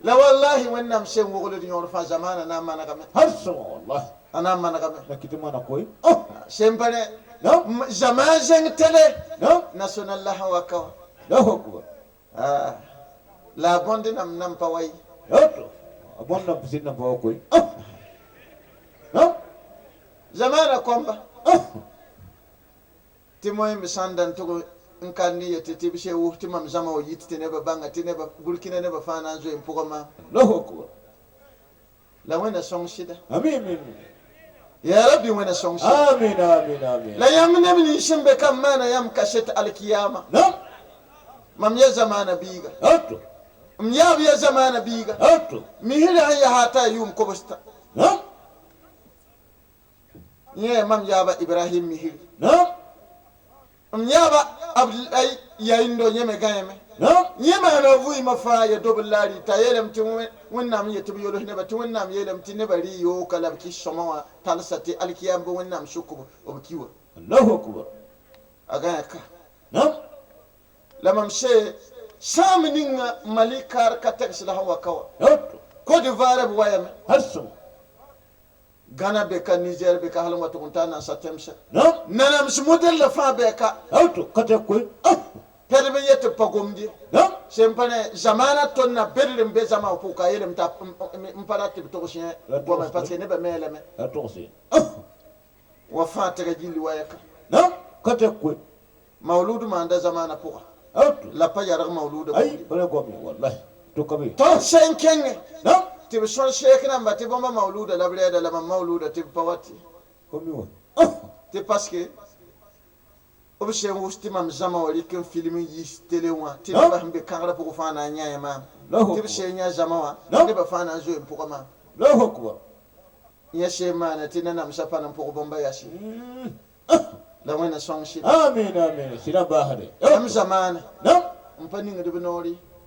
la wallahi Wẽnnaam sem wogld yõor fãa zamaana na n manegame, a na n manegame sem pa rẽ zãma zẽng télé national la sẽn wa ka wã la a bõnd nam nan pa wa ye. Bõnd sɩd nan pa wa koe. Zamaana kõmba tɩ moẽmb sãn da n tʋg n ka ne yetɩ tɩ b se wʋs tɩ mam zãma wa yit tɩ nebã bãnga tɩ nebã Burkina nebã fãa na n zoe n pʋgã maam la Wẽnna sõng sɩda. Amin. Ya rabbi, Wẽnna sõng sɩda. Amin, amin, amin. La yãmb neb nins sẽn be kam maana yãmb kaset alkiyama. Mam ya zamaana biiga, m yaab ya zamaana biiga misrã sẽn yaa t'a yʋʋm kobsta yẽ mam yaaba Ibrahim misri, m yaaba Abdulay yaindo yẽ me gãeme yẽ maana vɩɩmã fãa ya dobl la a rɩta yeelame tɩ Wẽnnaam yetɩ b yols nebã tɩ Wẽnnaam yeelame tɩ nebã rɩ yooka la b kɩs sõma wã talsa tɩ alkiyam bɩ Wẽnnaam sʋk b ki wã. Allahu akbar. A gãe ka la mam se sãam ninga Mali kaar ka tɛgs la sẽn wa ka wa Côte d'Ivoire b wayame, Ghana be ka, Niger be ka, hal n wa tʋg n taa nansa tẽmsã nanams model la fãa bɩ ka. Pɛdb n yet tɩ b pa gomd ye sẽn pa ne zamaana tõnd na bedr n be zãma wã pʋgka yeelame t'a n pa rat tɩ b togs yẽ goame parce que nebã me lame wa fãa tɛga gilli waya ka. Maolud maanda zamaana pʋga la pa yarg maoluda tõnd sẽn kẽngẽ tɩ b sõr sheek rãmba tɩ bõmba maoluda la b rɛɛda la mam maoluda tɩ b pa wa tɩ tɩ parce que b sẽn wʋs tɩ mam zãma wã rɩk n film n yis télé wã tɩ nebã sẽn be kãgrã pʋgẽ fãa na n yãe maam tɩ b sẽn yã zãma wã nebã fãa na n zoe n pʋgã maam yẽ sẽn maana tɩ nanamsã pa n pʋg bõmba yase la Wẽnna sõng sɩda. Amin, amin, sɩda baasde. Yãmb zamaana n pa ningd b noor ye.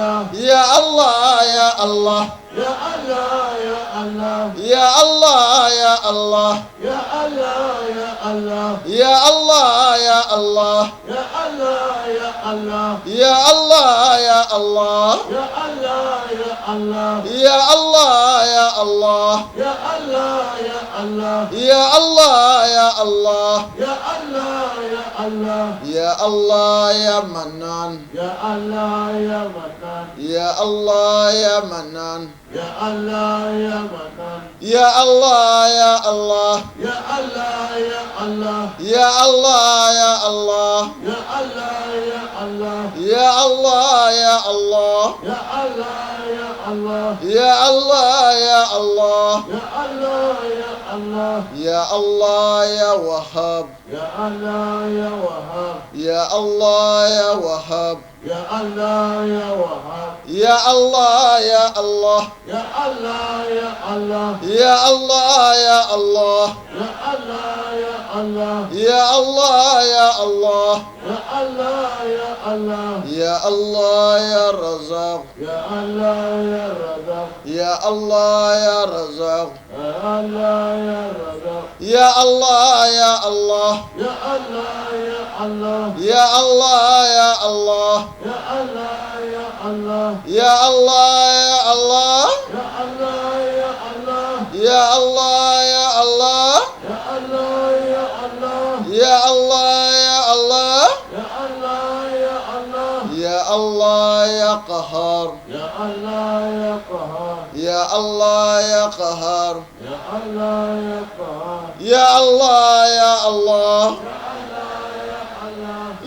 Allah. Ya Allah, Ya Allah. Ya Allah, Ya Allah. Ya Allah, Ya Allah. Ya Allah, Ya Allah. Ya Allah, Ya Allah. Ya Allah, Ya Allah. Ya Allah, Ya Allah. Ya Allah, Ya Allah. Ya Allah, Ya Allah. Ya Allah, Ya Allah. Ya Allah, Ya Allah. Ya Allah, Ya Allah. Ya Allah, Ya Manan. Ya Allah, Ya Manan. Ya Allah, Ya Manan. Ya Allah, Ya Manan. Ya Allah, Ya Allah. Ya Allah, Ya Allah. Ya Allah, Ya Allah. Ya Allah, Ya Allah. Ya Allah, Ya Allah. Ya Allah, Ya Allah. Ya Allah, Ya Allah. Ya Allah, Ya Allah. Ya Allah, Ya Wahhab. Ya Allah, Ya Wahhab. Ya Allah, Ya Wahhab. Ya Allah, Ya Wahhab. Ya Allah, Ya Allah. Ya Allah, Ya Allah. Ya Allah, Ya Allah. Ya Allah, Ya Allah. Ya Allah, Ya Allah. Ya Allah, Ya Allah. Ya Allah, Ya Razak. Ya Allah, Ya Razak. Ya Allah, Ya Razak. Ya Allah, Ya Razak. Ya Allah, Ya Allah. Ya Allah, Ya Allah. Ya Allah, Ya Allah. Ya Allah, Ya Allah. Ya Allah, Ya Allah. Ya Allah, Ya Allah. Ya Allah, Ya Allah. Ya Allah, Ya Allah. Ya Allah, Ya Allah. Ya Allah, Ya Allah. Ya Allah, Ya Qahar. Ya Allah, Ya Qahar. Ya Allah, Ya Qahar. Ya Allah, Ya Qahar. Ya Allah, Ya Allah.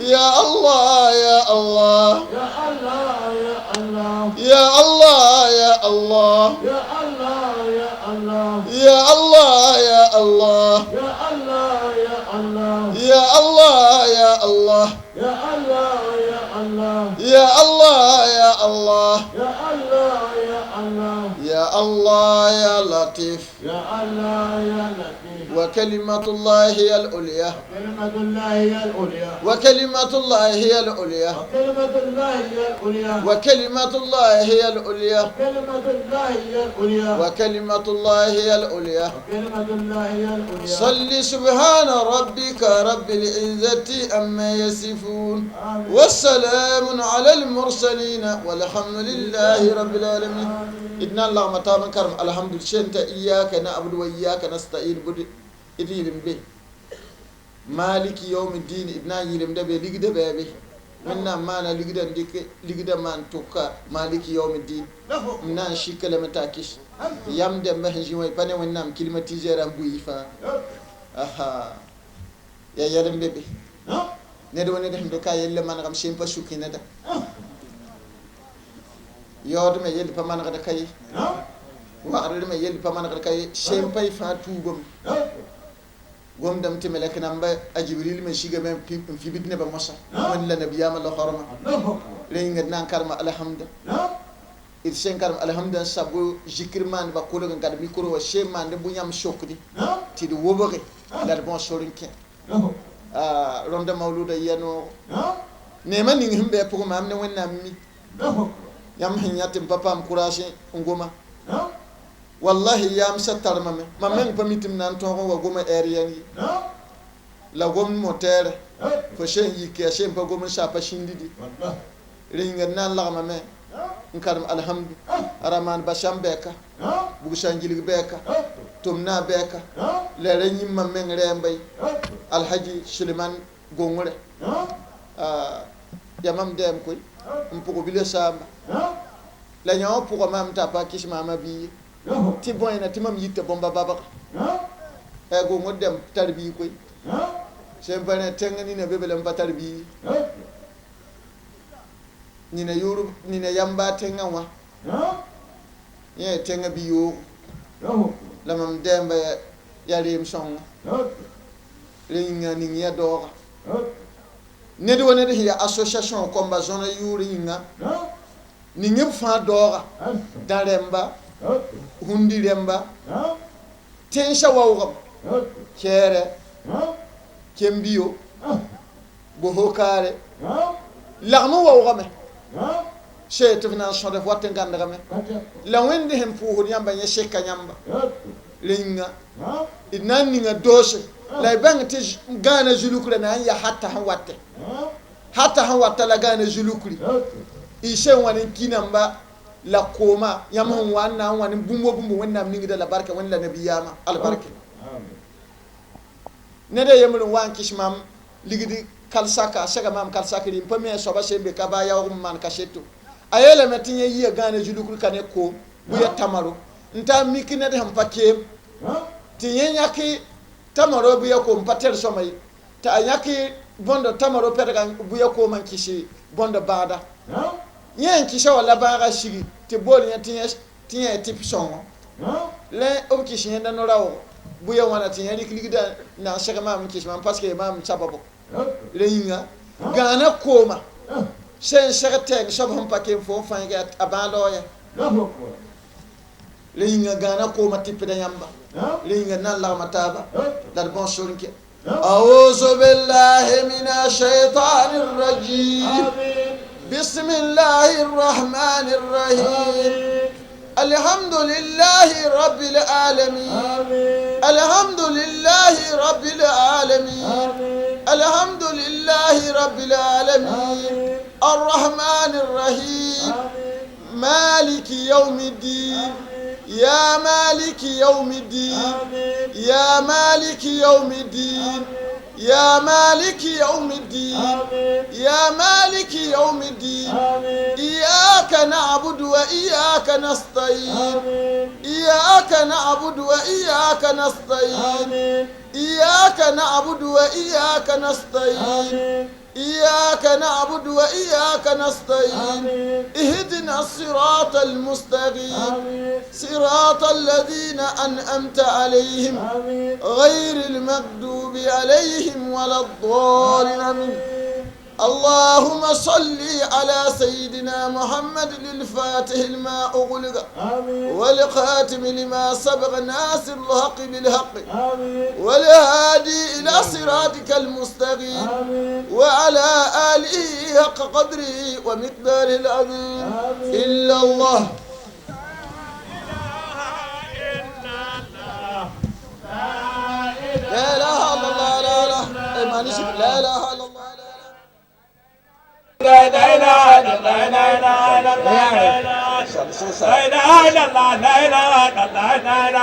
Ya Allah, Ya Allah. Ya Allah, Ya Allah. Ya Allah, Ya Allah. Ya Allah, Ya Allah. Ya Allah, Ya Allah. Ya Allah, Ya Allah. Ya Allah, Ya Allah. Ya Allah, Ya Allah. Ya Allah, Ya Allah. Ya Allah, Ya Allah. Ya Allah, Ya Latif. Ya Allah, Ya Latif. وكلمة الله هي العليا. كلمة الله هي العليا. وكلمة الله هي العليا. وكلمة الله هي العليا. وكلمة الله هي العليا. كلمة الله هي العليا. وكلمة الله هي العليا. كلمة الله هي العليا. صل سبحان ربك رب العزة أما يصفون والسلام على المرسلين والحمد لله رب العالمين. إن الله متابع كرم الحمد لله إياك نعبد وإياك نستعين بود إديرم به مالك يوم الدين إدنا يرم ده بليغ ده بي منا مانا ليغ ده ديك ليغ ده مان توكا مالك يوم الدين منا شيكل متاكش يام ده مهجي وي باني ونام كلمة تيجيران بويفا aha ya yɛlɛm be be ned wa ned sẽn be ka yelle manegame sẽn pa suk neda yaoodme yell pa manegd ka ye wagdme yell pa manegd ka ye sẽn pa y fãa tuugame gomdame tɩ melek namba a Jibril me sigame n fibd nebã moasã wẽnd la nabiyaamã la hormã rẽ yĩnga d na n karema alhamda d sẽn karem alhamda n sab zikr maandbã kolg n gad micro wã sẽn maand bʋ yãmb sokde tɩ d wobge la d bõo sor n kẽ rõnda mawluda yia noogo neemã ning sẽn bɩ a pʋgẽ maam ne Wẽnnaam mi yãmb sẽn yã tɩ m pa paam courage n goma wallahi yaam sa tarmame mam meng pa mi tɩ m na n tõog n wa goma ɛɛr yɛng ye la gomd motɛɛrɛ fo sẽn yik yaa sẽn pa gom n sa pa sĩndidi rẽ yĩnga d na n lagmame n karem alhamdu a ra maan basam bɛɛka bug-sãn-gilg bɛɛka tʋm-na bɛɛka la ra yĩm mam meng rɛɛmba ye Alhaji Suleman gongre yaa mam dɛɛm koe n pʋg bila saamba la yã wã pʋga maam t'a pa kɩs maama bii tɩ bõena tɩ mam yita bõmba babga gongd dɛm tar bii koe sẽn pa rẽ tẽng nina be be la n pa tar bii nina yʋʋr nina yamba tẽngã wã yẽ tẽngã bi yoogo la mam dɛɛmba yaa reem sõnga rẽ yĩnga ning yã daooga ned wa ned sẽn yaa association kõmba zõna yʋʋr yĩnga ning b fãa daooga dã rẽmba hundi rẽmba tẽnsã waoogame kɛɛrɛ kembiyo bohokaare lagm n waoogame Soe tɩ f na n sõd f wat n gãndgame la Wẽnd sẽn pʋʋsd yãmba yẽ seka yãmba rẽ yĩnga d na n ninga doose la y bãng tɩ gãana zulukra na n ya hata sẽn watɛ hata sẽn wata la gãana zulukri y sẽn wa ne ki namba la kooma yãmb sẽn wa n na n wa ne bũmb wa bũmb Wẽnnaam ningda la barka Wẽnd la nabiyaamã albarke ned a yembr n wa n kɩs maam ligd kal-saka a sega maam kal-sakre n pa mi a soaba sẽn be ka baa yaoog n maan kaseto a yeelame tɩ yẽ yia gãana zulukr ka ne koom bʋ ya tamaro n taa mik ned sẽn pa keem tɩ yẽ yãk tamaro bʋ ya koom pa tɛr sõma ye tɩ a yãk bõndo tamaro pɛdga bʋ ya koomã n kɩs bõndo bãada yẽ n kɩsa walla bãagã sigi tɩ bool yẽ tɩ yẽ tɩp sõngo la b kɩs yẽnda no-raoogo bʋ ya wãna tɩ yẽ rɩk ligda n na n seg maam n kɩs maam parce que maam sababo rẽ yĩnga gãana kooma sẽn seg tɛɛng soab sẽn pa kem fo n fãag a bãag laooya rẽ yĩnga gãana kooma tɩpda yãmba rẽ yĩnga na n lagma taaba la d bõn sor n kɛ. أعوذ بالله من الشيطان الرجيم، بسم الله الرحمن الرحيم، الحمد لله رب العالمين، الحمد لله رب العالمين، الحمد لله رب العالمين، الرحمن الرحيم، مالك يوم الدين، يا مالك يوم الدين، يا مالك يوم الدين، يا مالك يوم الدين، يا مالك يوم الدين، إياك نعبد وإياك نستعين، إياك نعبد وإياك نستعين، إياك نعبد وإياك نستعين، إياك نعبد وإياك نستعين، اهدنا الصراط المستقيم، صراط الذين أنعمت عليهم غير المغضوب عليهم ولا الضالين. اللهم صل على سيدنا محمد للفاتح لما أغلق والخاتم لما سبق ناصر الحق بالحق والهادي إلى صراطك المستقيم وعلى آله حق قدره ومقداره العظيم. إلا الله. لا إله إلا الله، لا إله لا إله إلا الله. لا إله إلا الله، لا إله إلا الله، لا إله إلا الله،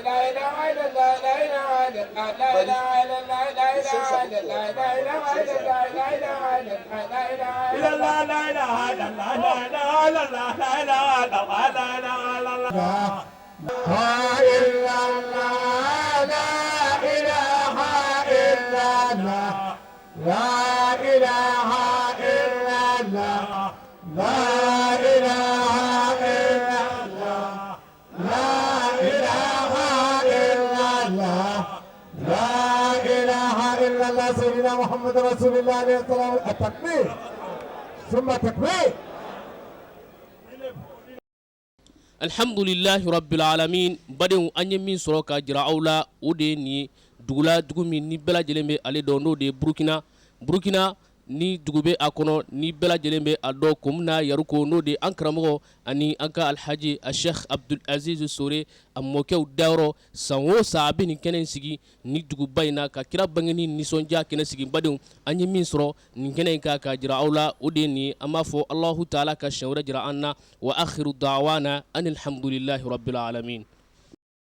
لا إله إلا الله، لا إله إلا الله، لا إله إلا الله، لا إله إلا الله، لا إله إلا الله، لا إله إلا الله، لا إله إلا الله، لا إله إلا الله، لا إله إلا الله، لا إله إلا الله، لا إله إلا الله، لا إله إلا الله، لا إله إلا الله، لا إله إلا الله، لا إلا الله، لا إله إلا الله، لا إله إلا الله، لا إله إلا الله، لا إله إلا الله، لا إله إلا الله، سيدنا محمد رسول الله عليه الصلاة والسلام. التكبير ثم التكبير. Alhamdulilahi rabbil alamin. Badenw, an ye min sɔrɔ ka jira aw la, o de ye nin ye. Dugu la, dugu min ni bɛɛ lajɛlen bɛ ale dɔn, n'o de ye Burukina. Burukina ni dugu bɛ a kɔnɔ ni bɛɛ lajɛlen bɛ a dɔn Komuna Yaruko, n'o de an karamɔgɔ ani an ka Alhaji a Sheikh Abdul Aziz Sore a mɔkɛw dayɔrɔ. San o san a bɛ nin kɛnɛ in sigi ni duguba in na ka kira bangeni nisɔndiya kɛnɛ sigi. Badenw, an ye min sɔrɔ nin kɛnɛ in kan ka jira aw la, o de ye nin. An b'a fɔ Alahu taala ka siɲɛ wɛrɛ jira an na. Wa akhiru da'wana anil hamdulillahi rabbil alamin.